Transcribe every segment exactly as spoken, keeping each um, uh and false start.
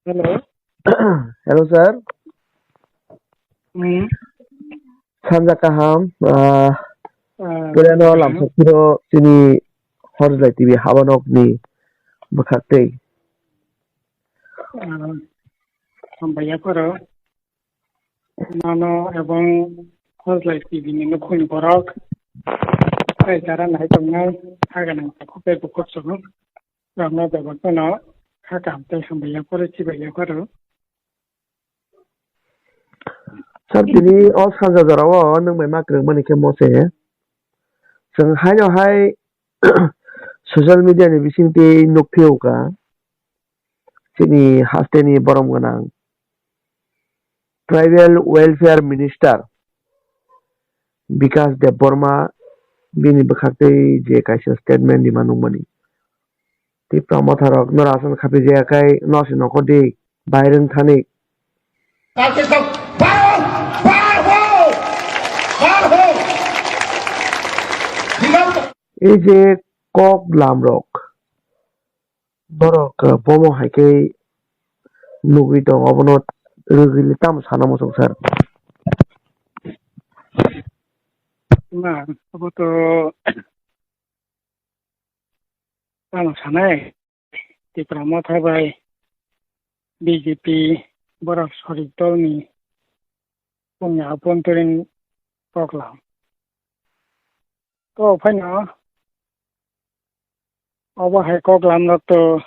Hello. Hello, sir. Hmm. Sanja kaham, ah, Ah, pura no kaham. Lamsa phiro chini Horjlai T V habanok ni bwkhak tei. Ah, hambai yapharo. Nono ebong Horjlai T V ni nukhungni borok. Tei jara nai tongnai, haga nang takhuk tei bukhuk chwng. Rokno bebak no kha kaham tei hambai yapharo, chibai yapharo. Sir, tini o sanja jorao nwng bai ma kwrwngmani khe mo se. Chwng haino hai social media ni bisingtwi nukphiyokha chini hasteni borom gwnang Tribal Welfare Minister Bikash Debbarma bini bwkhaktwi je kaisa statement rima nukmani. Tipra motharok noro aswk khapijaya khai no se nongkhor di, bahai rwng thani. Ei je kok lamrok, borok, uh, bomo hai khe nugwi tongo, abono rwgwili tamo sana muchung sir. Na, abo to tamo sanai, Tipra Motha bai B J P borok sorik dolni chini abontorin koklam. To phaino obo hai koklam rok to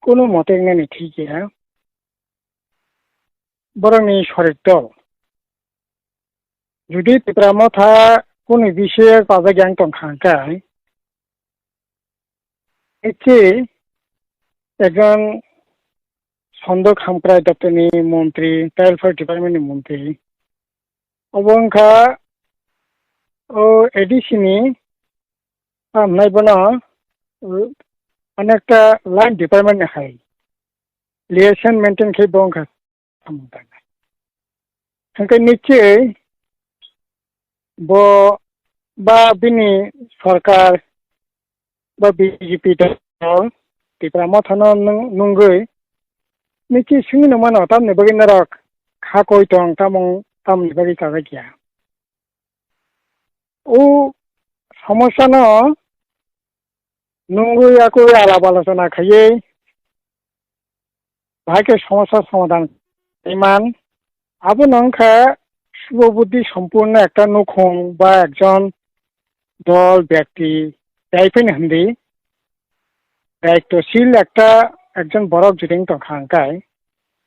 kunu mote wngnani thik ya. Borokni sorik dol. Jodi Tipra Motha kunu bisi pajak yang tong kha hwnkhe, Eki ekjon Sondok Hamkrai doptorni montri, Tribal Affairs Department ni montri. Obo wngkha o A D C ni tamnai bono, uh, onekta line department ni hai liaison maintain khe bo wngkha. Hwnkhe nichwi bo ba bini sorkar ba B J P dol Tipra Mothano nung-, nungwi nichwi swngwi nangmano, tamni bagwi norok kha koi tong, tamung tamni bagwi chajak ya. O somosya no nungwi yakwi alap alochona khaiwi bahai khe somosya somadhan khlaiman. Abono wngkha subo buddhi sompurno ekta nukhung ba ekjon dol, byakti, type ni hindi. Daitwshil ekta, ekjon borok jodi wng tongkha hwnkhe,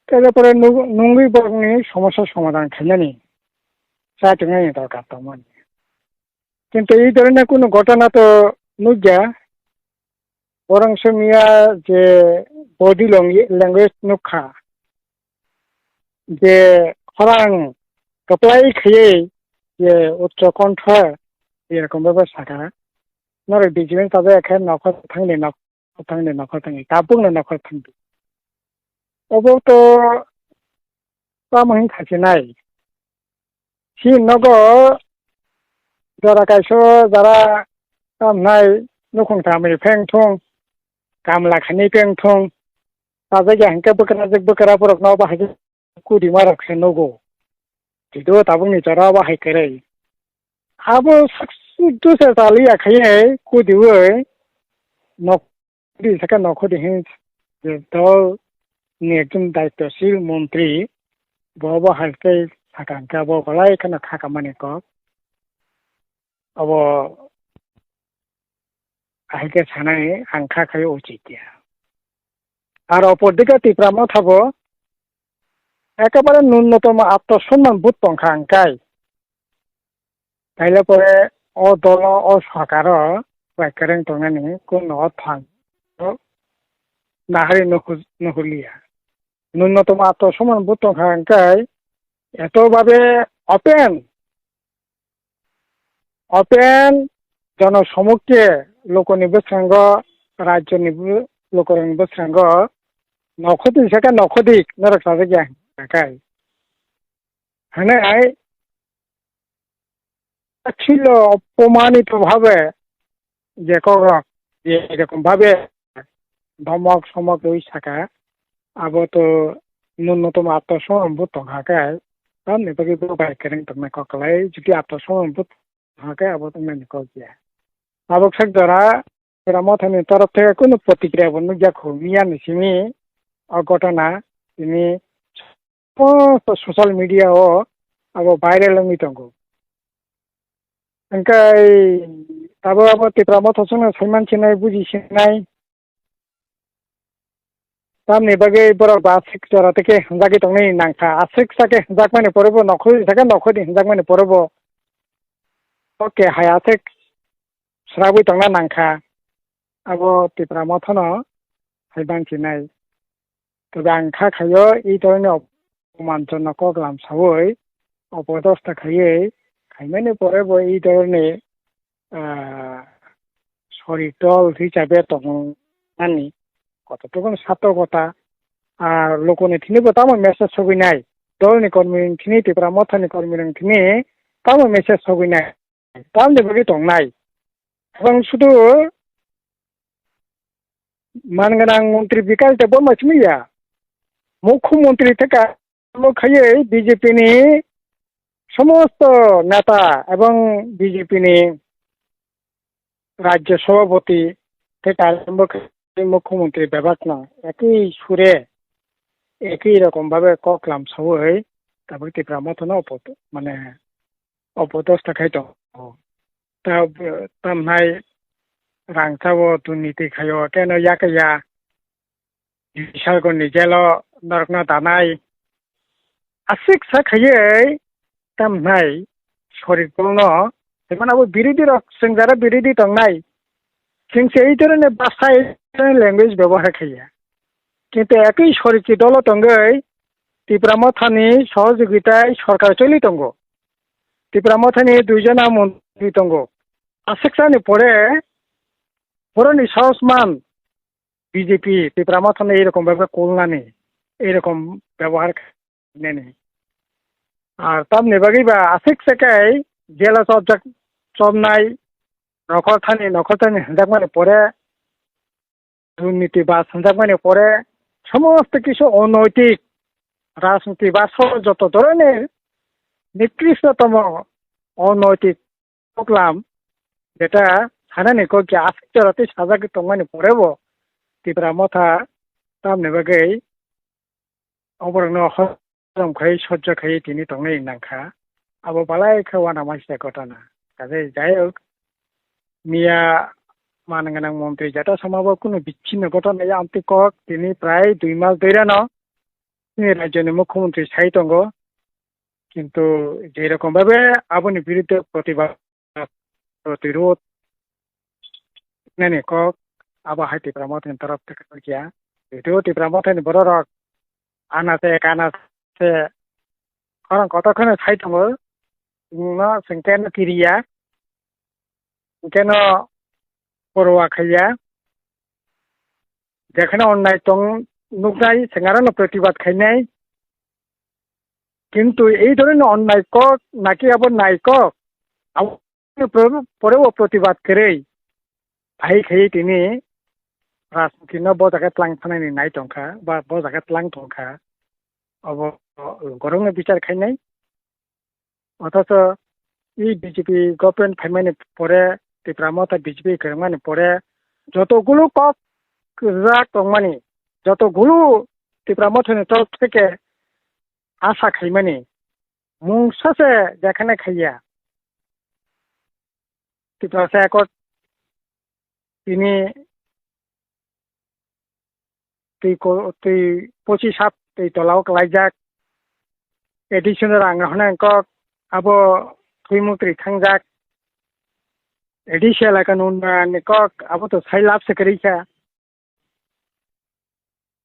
tei pore nung-, nungwi borokni somosya somadhan khainani cha tongnani dorkar tongmani. Kintu ei dhoroner kunu ghotona to nukya, borok wngkha je body lang-, language nukha, je khorang kwplai khaiwi je uccho kontho erokom bhabe sakha, norok B J P ni tabuk khe nokhor thangni nok-, thangni nokhor thangni, tabukno nokhor thangdi. Obo to tamo hin khasinai. Chini nogo jora kaisa jara tamnai nukhung tamni pheng thung, kamla khani pheng thung, chajak ya hwnkhe bwkrajak bwkra borokno bahai khe kudima rok se nugo. Kido tabukni jora bahai kwrwi. Abo sak suddo se chaliya khaiwi kudiwi nok di saka nokhodi hin je dol ni ekjon daitwshil montri bo bo hai khe saka hwnkhe abo belai kheno kha kamani kok. Abo hai khe sanai ang kha khai uchit ya. Ar opor dike Tipra Motha bo ekebare nunnotomo atmo somman but tongkha hwnkhe. Taile pore o dolo, o sorkaro bai kwrwng tongnani kunu o thang nahari nuhu-, nuhulia. Nunnotomo atmo somman but tongkha hwnkhe eto babe open, open jonosomukhye lokoni bwskango, rajyoni bw-, lokorokni bwskango nokhodi saka nokhodi norok chajak ya hwnkhe. Hwnwi hai takhilo opomani to bhabe je kokrok je erokom bhabe dhomok somok rwi saka, Abo to nunnotom atto somon bo tongkha khe, tamni bagwi bo bai kwrwng tongnai kok kwlai, jodi atto somon bo tongkha khe abo tongnani kok ya. Tabuk sak jora Tipra Mothani torof theke kunu protikriya bo nukya khu, miya ni simi o gotona tini somosto social media o abo viral wngwi tongo. Hwnkhe abo, abo Tipra Motha chwngno saiman sinai, buji sinai. Tamni bagwi borok bo aswk jora tei khe hwnjagwi tongnai nangkha. Aswk sa khe hwnjakmani pore bo nokhorwi sa khe nokhorwi hwnjakmani pore bo, o kehai aswk srabwi tongna nangkha. Abo Tipra Mothano hai bangsinai. Tei ang kha khaio, i doroni opomanjono kok lam saui, opodosta khaiwi, khaimani pore bo i doroni, ah, sori dol hisabe tongnani kototokno sato kota, ah, lokoni thini bo tamo message sogwi nai, dolni kormi thini, Tipra Mothani kormi rok thini tamo message sogwi nai, tamni bagwi tongnai. Ebong sudu man gwnang montri Bikash Debbarma simi ya, mukhyamantri theka mo khaiwi B J P ni somosto neta ebong B J P ni rajya sabhapati theka mo khaiwi mukhyamantri bebak no ekwi sure, ekwi rokom bhabe kok lam saui tabuk Tipra Mothano opo-, mane opodosta khai tongo. Ta-, tamhai rangchao durniti khaio, keno yakya bisargoni jelo norokno danai. Aswk sa khaiwi tamhai sorik bolno, jemon abo birodhi rok, chwng jara birodhi tongnai, chwng se ei dhoroner bhasha, ei dhoroner language byabohar khaiya. Kintu ekwi soriki dolo tongwi Tipra Mothani sohojogitai sorkar choli tongo. Tipra Mothani duijona montri tongo. Aswk sani pore boroni sahos man B J P Tipra Mothano ei rokom bhabe kulnani, ei rokom byabohar khainani. Ar tamni bagwi ba aswk se kai jela chopjak, chopnai, nokhor thani, nokhor thani hwnjakmani pore, durniti bas hwnjakmani pore, somosto kisu onaitik rajniti bas o joto dhoroner nikrishtotomo onaitik koklam, jeta sanani kok je aswk jora tei sajagwi tongmani porebo Tipra Motha tamni bagwi oborokno horom khai sojjo khai tini tongnai nangkha. Abo balai khe uanama sida ghotona. Kaje jai hok, miya man gwnang montri jeta samabo kunu bichinno ghotona ya amtwi kok tini prai dui mas doirano chini rajyoni mukhyamantri sai tongo. Kintu je rokom bhabe aboni birudde protibad, protirod nani kok abo hai Tipra Mothani torof theke kok ya. Jehetu Tipra Mothani bororok anase kanase khorang kotor kheno sai tongo, chwngno chwng keno kiriya, chwng keno porwa khaiya. Jekheno onnai tong nuknai, chwng arokno protibad khainai. Kintu ei dhoroner onnai kok, naki abo nai kok, abo pore o protibad kwrwi phai khaiwi tini rajniti no bo jaga tlang phanani nai tongkha, ba bo jaga tlang tongkha, abo gorokno bichar khainai. Othocho i B J P government phaimani pore, Tipra Motha B J P kwrwngmani pore, joto gulu kok rijak tongmani, joto gulu Tipra Mothani torof theke asa khaimani, mungsa se jekhane khaiya. Tiprasa Accord tini twi ko-, twi pochis hap twi tolao kwlaijak. A D C no rang rwhwnai kok, abo thwi muktrwi thangjak. A D C elaka ni unnayan ni kok, abo to sai lab se kwrwi kha.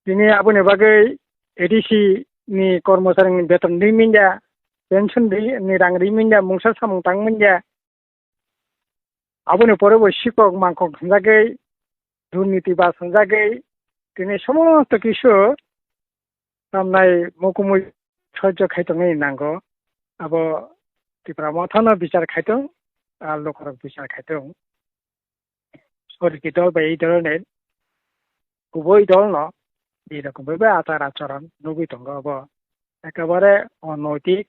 Tini aboni bagwi A D C ni kormochari ni beton ri manya, pension ri, ni rang ri manya, mungsa samung tang manya. Aboni pore bo sikok mangkok hwnjagwi, durniti bas hwnjagwi, tini somosto kisu tamnai mukumui sojjo khai tongwi nango. Abo Tipra Mothano bichar khai tong, a lukurok bichar khai tong. Soriki dol bai ei dhoroner kubui dolno Ei rokom bai bai achar acharon nugwi tongo abo. Ekebare onoitik,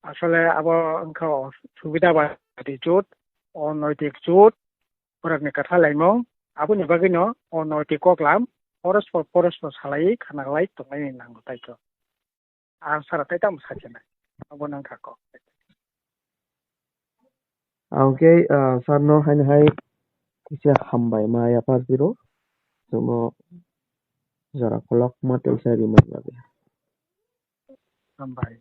asole abo wngkha o subida badi jut, onoitik jut, borokni kwthar laimung, aboni bagwino onoitik koklam porospor porospor salaiwi khanaklai tonglaini nango taikho. Ang sara tai tamo sakhenai, abo nang kha kok. Okay, ah, sir no haino hai kisa hambai ma yapar piro. Jomo jora kolok ma tei sa rimani bagwi. Hambai.